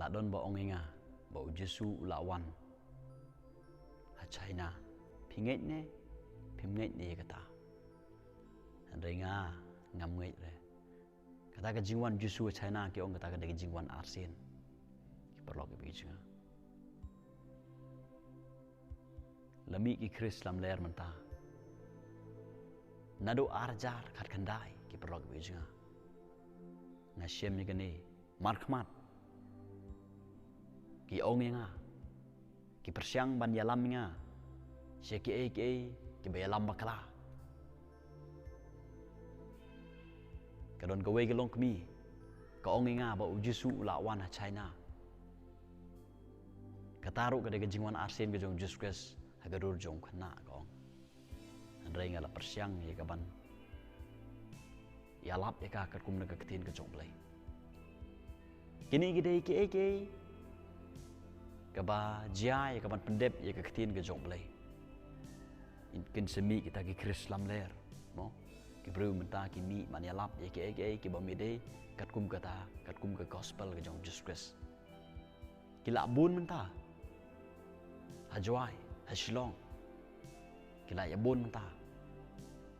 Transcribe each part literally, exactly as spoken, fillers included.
Don ba ong ïa nga ba u Jisu u la wan ha China. Phi ngeit ne phim ngeit ne ïa kata? Hynrei nga ngam ngeit re. Kata ka jingwan Jisu ha China ki ong kata ka dei ka jingwan arsien. Ki paralok kiba ïeit jong nga, la mih ki Khrist lamler mynta naduh ar hajar khatkhyndai, ki paralok kiba ïeit jong nga. Nga shem ïa kane markhmat. Ki ong ïa nga, ki pyrshang ban ïalam ïa nga sha kiei kiei kiba ïalam bakla. Ka don kawei ka longkmie ka ong ïa nga ba u Jisu u la wan ha China. Kata ruh ka dei ka jingwan arsien ka jong u Jisu Khrist ha ka dur jong u khynnah, ka ong. Hynrei nga la pyrshang ïa ka ban ïalap ïa ka katkum na ka ktien ka jong u Blei. Kine ki dei kiei kiei kaba jia ïa ka ban pyndep ïa ka ktien ka jong u Blei. Kin sa mih kita ki Khrist lamler, mo? Ki briew mynta ki mih ban ïalap ïa kiei kiei kiba mih dei katkum kata, katkum ka gospel ka jong u Jisu Khrist. Ki la bun mynta ha Jowai, ha Shillong. Ki la ïa bun mynta.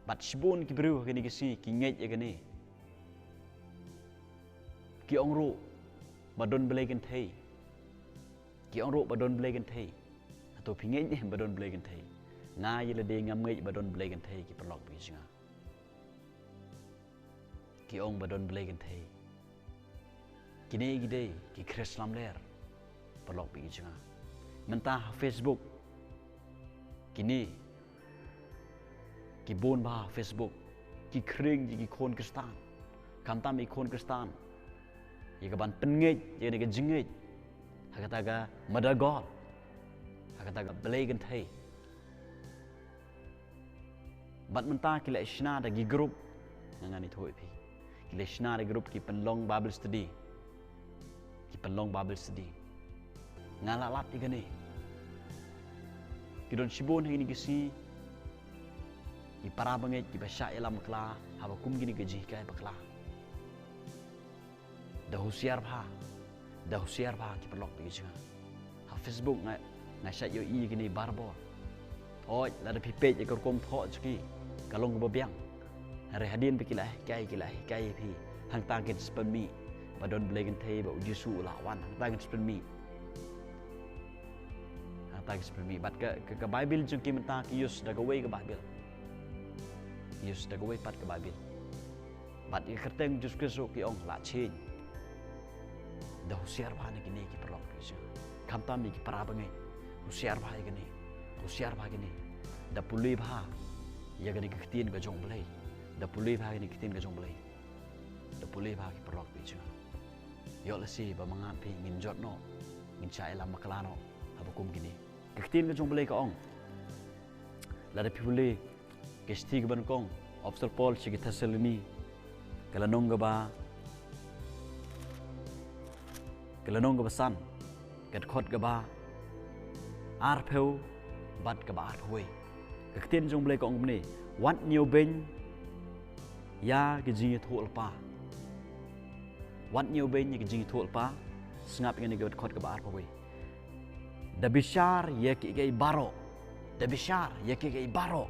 Bad shibun ki briew ha kine ki sngi ki ngeit ïa kane. Ki ong ruh ba don Blei kynthei. Ki ong ruh ba don Blei kynthei. Hato phi ngeit ne ba don Blei kynthei? Nga ïa lade ngam ngeit ba don Blei kynthei, ki paralok kiba ïeit jong nga. Ki ong ba don Blei kynthei. Kine ki dei ki Khrist lamler, paralok kiba ïeit jong nga. Mynta ha Facebook, kine ki bun bha ha Facebook, ki khring ïa ki khun Khristan. Khamtam ïa ki khun Khristan ïa ka ban pynngeit ïa kane ka jingngeit ha kata ka mother god, ha kata ka Blei kynthei. Bad mynta ki la shna da ki group, nga ngan ïathuh ïa phi. Ki la shna da group ki pynlong Bible study. Ki pynlong Bible study. Nga la lap ïa kane. Ki don shibun ha kine ki sngi ki para bangeit kiba shah ïalam bakla haba kum kine ki jinghikai bakla. Da husiar bha, da husiar bha, ki paralok kiba ïeit jong nga. Ha Facebook nga, nga shait ïohi ïa kine barabor. Hooid, lada phi peit ïa ka rukom thoh jong ki, ka long kaba biang. Hynrei hadien ba ki la hikai, ki la hikai ïa phi, hangta kin sa pynmih ba don Blei kynthei, ba u Jisu u la wan, hangta kin sa pynmih. Hangta kin sa pynmih. Bad ka, ka, ka Bible jong ki mynta ki use da kawei ka Bible. Ki use da kawei pat ka Bible. Bad ïa ka kyrteng Jisu Khrist ruh ki ong la change. Da husiar bha na kine, ki paralok kiba ïeit jong nga. Khamtam ïa ki para bangeit. Husiar bha ïa kine. Husiar bha ïa kine. Da pule bha ïa kane ka ktien ka jong u Blei. Da pule bha ïa kane ka ktien ka jong u Blei. Da pule bha, ki paralok kiba ïeit jong nga. Ïoh lehse ba ma nga bad phi ngin jot noh, ngin shah ïalam bakla noh haba kum kine. Ka ktien ka jong u Blei ka ong, lada phi pule ka shithi kaba nyngkong u Apostol Paul sha ki Thessaloni, ka lynnong kaba, ka lynnong kaba san, ka dkhot kaba arphew bad kaba arphew wei. Ka ktien jong u Blei ka ong kumne: Wat ñiewbeiñ ïa ki jingïathuhlypa. Wat ñiewbeiñ ïa ki jingïathuhlypa. Sngap ïa kane ka dkhot kaba arphew wei. Da bishar ïa kiei kiei baroh. Da bishar ïa kiei kiei baroh.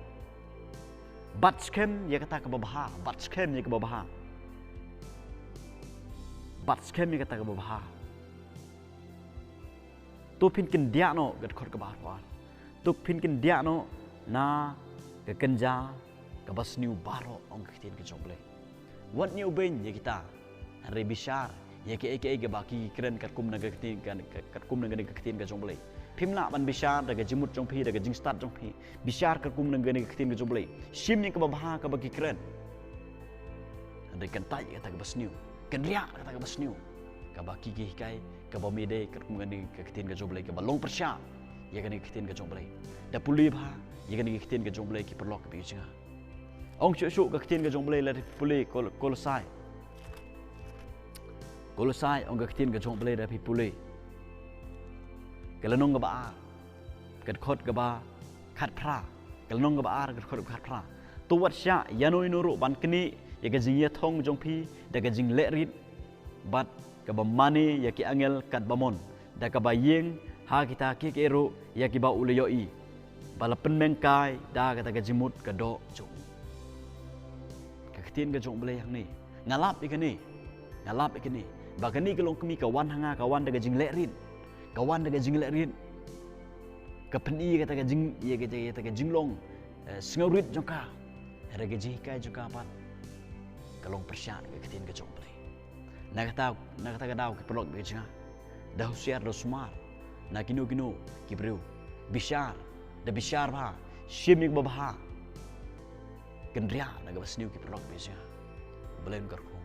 Bad skhem ïa kata kaba bha. Bad skhem ïa kaba bha. Bad skhem ïa kata kaba bha. To phin kyndiah noh, ka dkhot kaba arphew ar. To phin kyndiah noh na ka kynja kaba sniew baroh, ong ka ktien ka jong u Blei. Wat ñiewbeiñ ïa kita, hynrei bishar ïa kiei kiei kaba ki kren katkum na ka ktien ka, ka, katkum na ka ktien ka jong u Blei. Phim lah ban bishar da ka jingmut jong phi, da ka jingstad jong phi. Bishar katkum na ka ktien ka jong u Blei. Shim ïa kaba bha kaba ki kren. Hynrei kyntait ïa kata kaba sniew. Kynriah ïa kata kaba sniew. Kaba ki, ki hikai, kaba mih dei katkum kane ka ktien ka jong u Blei, kaba long pyrshah ïa kane ka ktien ka jong u Blei. Da pule bha ïa kane ka ktien ka jong u Blei, ki paralok kiba ïeit jong nga. Ong shuh shuh ka ktien ka jong u Blei, lada phi pule Kol-, Kolosai. Kolosai, ong ka ktien ka jong u Blei, lada phi pule, ka lynnong kaba ar, ka dkhot kaba khatphra. Ka lynnong kaba ar, ka dkhot kaba khatphra. To wat shah ïano ïano ruh ban knieh ïa ka jingïathong jong phi da ka jinglehrit bad kaba mane ïa ki angel katba mon, da kaba ïeng ha kita kiei kiei ruh ïa kiba u la ïohi, ba la pynmengkai da kata ka jingmut ka doh jong u. Ka ktien ka jong U Blei hangne, nga lap ïa kane, nga lap ïa kane, ba kane ka longkmie ka wan ha nga, ka wan da ka jingleh rit, ka wan da ka jingleh rit, ka pyni ïa kata ka jing, ïa kata, ïa kata ka jinglong, eh, sngewrit jong ka. Hynrei ka jinghikai jong ka pat ka long pyrshah ka ktien ka jong U Blei. Na kata, na kata ka daw ki paralok bad ki jong nga, da husiar, da sumar na kino kino ki briew. Bishar, da bishar bha, shim ïa kaba bha. Kynriah na kaba sniew ki paralok bad ki jong nga. U Blei un kyrkhu